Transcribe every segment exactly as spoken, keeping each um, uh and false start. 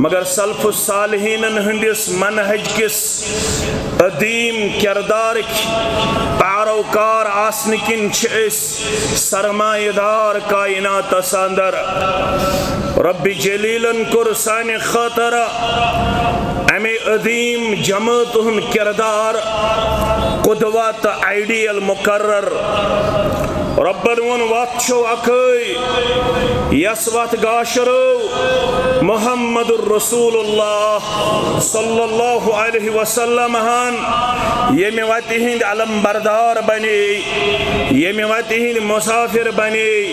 مگر سلف الصالحینن ہٕنٛدِس منہج کِس عظیم کردارٕکۍ پیروکار آسنہٕ کِنۍ چھِ أسۍ سرمایہ دار کائناتس اندر۔ رب جلیلن کوٚر سانہِ خٲطرٕ امہِ عظیم جماعت ہُنٛد کردار قدوہ تہٕ آئیڈیل مقرر۔ ربن ووٚن، وتھ چھو اکٲے، یس وتھ گاشرو محمد رسول اللہ صلی اللہ علیہ وسلم ہن، ییٚمہِ وتہِ ہٕنٛدۍ علم بردار بنے، ییٚمہِ وتہِ ہٕنٛدۍ مسافر بنے،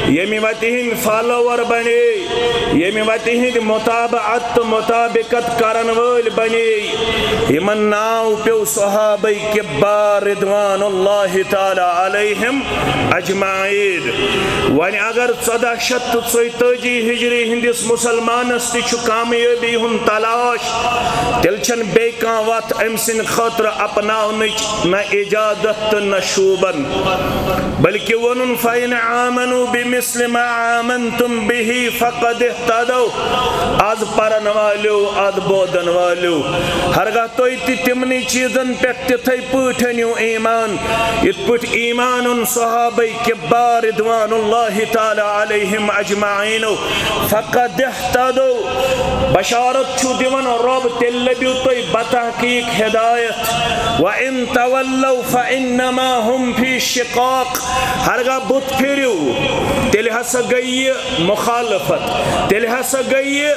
ییٚمہِ وتہِ ہٕنٛدۍ فالوور بنے، ییٚمہِ وتہِ ہٕنٛدۍ متابعت تہٕ مطابقت کرن وٲلۍ بنے۔ یِمن ناو پیوٚو صحابہ کبار رضوان اللہ تعالی علیہم اجمعین۔ وۄنۍ اگر ژۄدہ شیٚتھ تہٕ ژۄیتٲجی ہجری ہٕنٛدِس مسلمانس تہِ چھُ کامیٲبی ہُنٛد تلاش، تیٚلہِ چھَنہٕ بیٚیہِ کانٛہہ وتھ أمۍ سٕنٛدِ خٲطرٕ اپناونٕچ، نہ اجازت تہٕ نہ شوٗبن۔ بلکہ ووٚنُن، فَإِنْ آمَنُوا بِمِثْلِ مَا آمَنْتُمْ بِهِ فَقَدِ اهْتَدَوْا۔ از پرن والیو، از بوزن والیو، ہرگاہ تُہۍ تہِ تِمنٕے چیٖزن پٮ۪ٹھ تِتھے پٲٹھۍ أنِو ایمان، یِتھ پٲٹھۍ ایمان اوٚن صحابہ کبار رضوان اللہ تعالی علیہم اجمعینو، فقد اہتدوا، بشارت چھُ دِوان رب، تیٚلہِ لٔبِو تُہۍ بتحقیق ہدایت۔ وَإِن تَوَلَّوْا فَإِنَّمَا هُمْ فِي شِقَاقٍ، ہرگاہ بُتھ پھِرِو، تیٚلہِ ہسا گٔیہِ مخالفت، تیٚلہِ ہسا گٔیہِ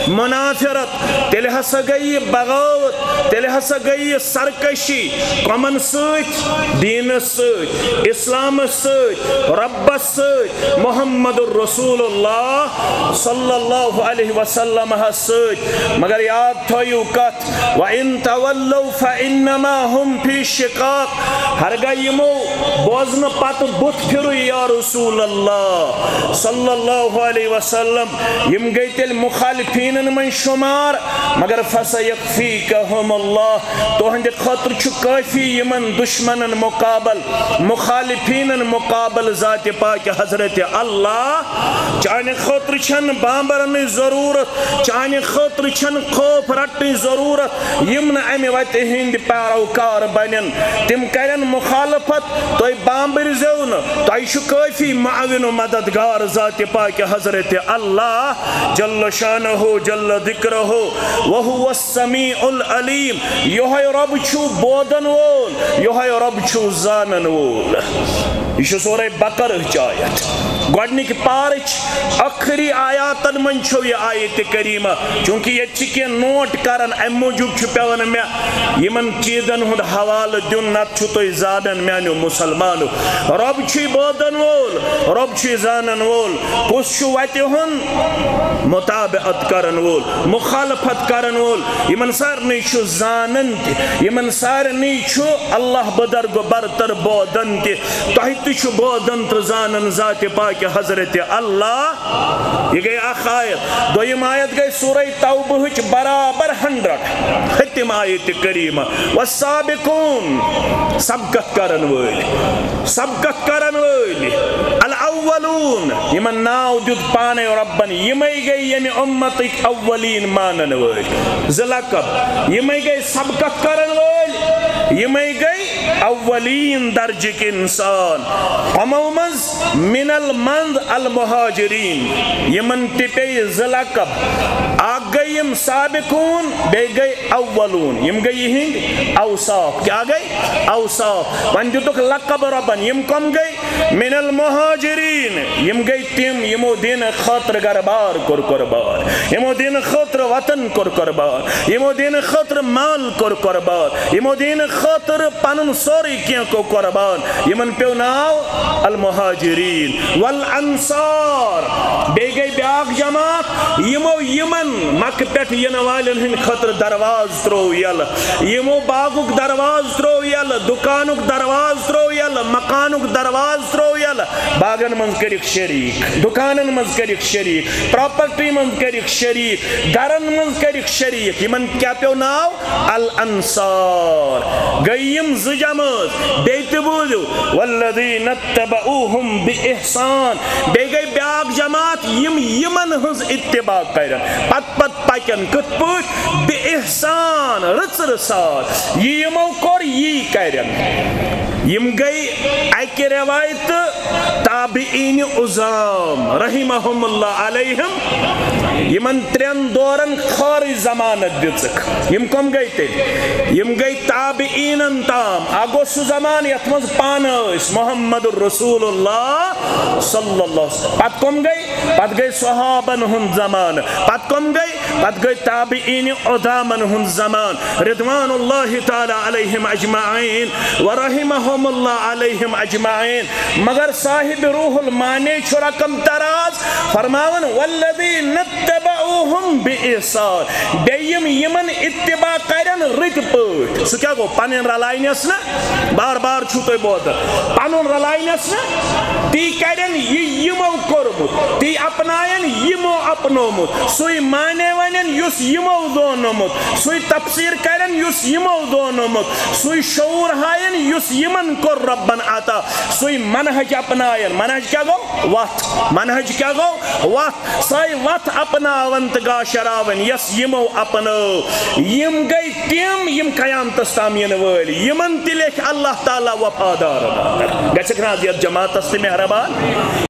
منافرت، تیٚلہِ ہسا گٔیہِ بغاوت، تیٚلہِ ہسا گٔیہِ سرکشی۔ کمن سۭتۍ؟ دینس سۭتۍ، اسلامس سۭتۍ، ربس سۭتۍ، محمد رسول اللہ صلی اللہ علیہ وسلم ہس سۭتۍ۔ مگر یاد تھٲیِو کتھ، وَإِن تَوَلَّوْا فَإِنَّمَا هُمْ فِي شِقَاقٍ، ہرگاہ یِمو بوزنہٕ پتہٕ بُتھ پھِرُے یا رسول اللہ صلی اللہ علیہ وسلم، یِم گٔے تیٚلہِ مخالفینن منٛز شمار۔ مگر فَسَيَكْفِيكَهُمُ اللَّهُ، تُہنٛدِ خٲطرٕ چھُ کٲفی یِمن دشمنن مقابل، مخالفینن مقابل ذاتِ پاک حضرت اللہ۔ چانہِ خٲطرٕ چھنہٕ بامبرنٕچ ضرورت، چانہِ خٲطرٕ چھنہٕ خوف رٹنٕچ ضرورت۔ یِم نہٕ امہِ وتہِ ہٕنٛدۍ پیروکار بنن، تِم کرن مخالفت، تُہۍ بامبرۍ زیو نہٕ، تۄہہِ چھُ کٲفی معاون و مددگار ذاتِ پاک حضرت اللہ جل شانہ جل ذکرہ، وہو السمیع العلیم۔ یہوے رب چھُ بوزن وول، یہوے رب چھُ زانن وول۔ یہِ چھُ سورہ بقرہٕچ آیت، گۄڈنِکۍ پارٕچ ٲخری آیاتن منٛز چھو یہِ آیت کریمہ۔ چونکہ ییٚتہِ چھِ کینٛہہ نوٹ کران، امہِ موٗجوٗب چھُ پٮ۪وان مےٚ یِمن چیٖزن ہُنٛد حوالہٕ دیُن، نتہٕ چھُ تُہۍ زانان میانیو مسلمانو۔ رب چھُے بوزن وول، رب چھُے زانن وول، کُس چھُ وتہِ ہُنٛد متابعت کرن وول، مخالفت کرن وول۔ یِمن سارنٕے چھُ زانن تہِ، یِمن سارنٕے چھُ اللہ بدرگ برتر بوزن تہِ۔ تۄہہِ تہِ چھُ بوزن تہٕ زانن ذاتِ پاک حضرت اللہ۔ یہِ گٔے اکھ آیت۔ دوٚیِم آیت گٔے سورہ توبہٕچ برابر ہنڈرڈ، ختم آیت کریمہ، والسابقون، سبقت کرن وٲلۍ، سبقت کرن وٲلۍ، الاولون، یِمن ناو دیُت پانے ربن، یِمے گٔے ییٚمہِ اُمتٕکۍ اولین مانن وٲلۍ۔ زٕ لقب، یِمے گٔے سبقت کرن وٲلۍ، یِمے گٔے اولین درجٕکۍ انسان۔ یِمو منٛز من المنز المہاجرین، یِمن تہِ پیٚیہِ زٕ لقب، اکھ گٔے یِم سابقون، بیٚیہِ گٔے اولون، یِم گٔے یِہنٛدۍ اوصاف۔ کیٛاہ گٔے؟ اوصاف۔ وۄنۍ دِتُکھ لقب رۄبن، یِم کم گٔے؟ من المہاجرین، یِم گٔے تِم یِمو دینہٕ خٲطرٕ گرٕ بار کوٚر قربان، یِمو دینہٕ خٲطرٕ وطن کوٚر قربان، یِمو دینہٕ خٲطرٕ مال کوٚر قربان، یِمو دینہٕ خٲطرٕ پنُن سورُے کینٛہہ کوٚر قربان۔ یِمن پیوٚو ناو المہاجرین والانصار۔ بیٚیہِ گٔے بیٛاکھ جماعت، یِمو یِمن مکہٕ پٮ۪ٹھ یِنہٕ والٮ۪ن ہٕنٛدِ خٲطرٕ دروازٕ ترٛوو یَلہٕ، یِمو باغُک دروازٕ ترٛوو یَلہٕ، دُکانُک دروازٕ ترٛوو یَلہٕ، مکانُک دروازٕ ترٛوو یَلہٕ، باغن منٛز کٔرِکھ شریٖک، دُکانن منٛز کٔرِکھ شریٖک، پراپرٹی منٛز کٔرِکھ شریٖک، گرن منٛز کٔرِکھ شریٖک۔ یِمن کیٛاہ پیوٚو ناو؟ الانصار۔ گٔے یِم زٕ جمٲژ۔ بیٚیہِ تہِ بوٗزِو، والذین اتبعوہم باحسان۔ بیٚیہِ گٔے بیٛاکھ جماعت، یِم یِمن ہٕنٛز اتباع کرن، پتہٕ پتہٕ کٮ۪ن کِتھ پٲٹھۍ؟ بے احسان، رٕژ رٕژار۔ یہِ یِمو کوٚر، یی کَرن۔ یِم گٔے اَکہِ رٮ۪وایتہٕ تابعین عظام رحمہم اللہ علیہم۔ یِمن ترٛٮ۪ن دورن خٲرٕے ضمانت دِژٕکھ۔ یِم کٕم گٔے تیٚلہِ؟ یِم گٔے تابعینن تام۔ اَکھ گوٚو سُہ زمانہٕ یَتھ منٛز پانہٕ ٲسۍ محمد رسول اللہ صلی اللہ علیہ وسلم۔ پتہٕ کٕم گٔے؟ پتہٕ گٔے صحابن ہُنٛد زمانہٕ۔ پتہٕ کٕم گٔے؟ پتہٕ گٔے تابعین عظامن ہُنٛد زمانہٕ، رضوان اللہ تعالیٰ علیہم اجمعین و رحمہم اللہ علیہم اجمعین۔ مگر صاحب روح المانی چھُ رقم دراز فرماوان، والذین اتبعوہم بإحسان، بیٚیہِ یِم یِمن اتباع کرن رٕتۍ پٲٹھۍ۔ سُہ کیٛاہ گوٚو؟ پنٕنۍ رلاینس نہ، بار بار چھُو تُہۍ بوزان، پنُن رلاینس نہ، تی کرن یہِ یِمو کوٚرمُت، تی اپناین یِمو اپنومُت، سُے معنی ونن یُس یِمو زونمُت، سُے تفسیر کرن یُس یِمو زونمُت، سُے شعور ہاین یُس یِمن کوٚر ربن عطا، سُے منہج اپناین۔ منہج کیٛاہ گوٚو؟ وتھ۔ منہج کیٛاہ گوٚو؟ وتھ۔ سۄے وتھ اپناون تہٕ گاشراون یۄس یِمو اپنٲو۔ یِم گٔے تِم، یِم قیامتس تام یِنہٕ وٲلۍ، یِمن تہِ لیکھِ اللہ تعالیٰ وفادارن اندر۔ گژھکھ نہ حظ یتھ جماعتس تہِ مہربان؟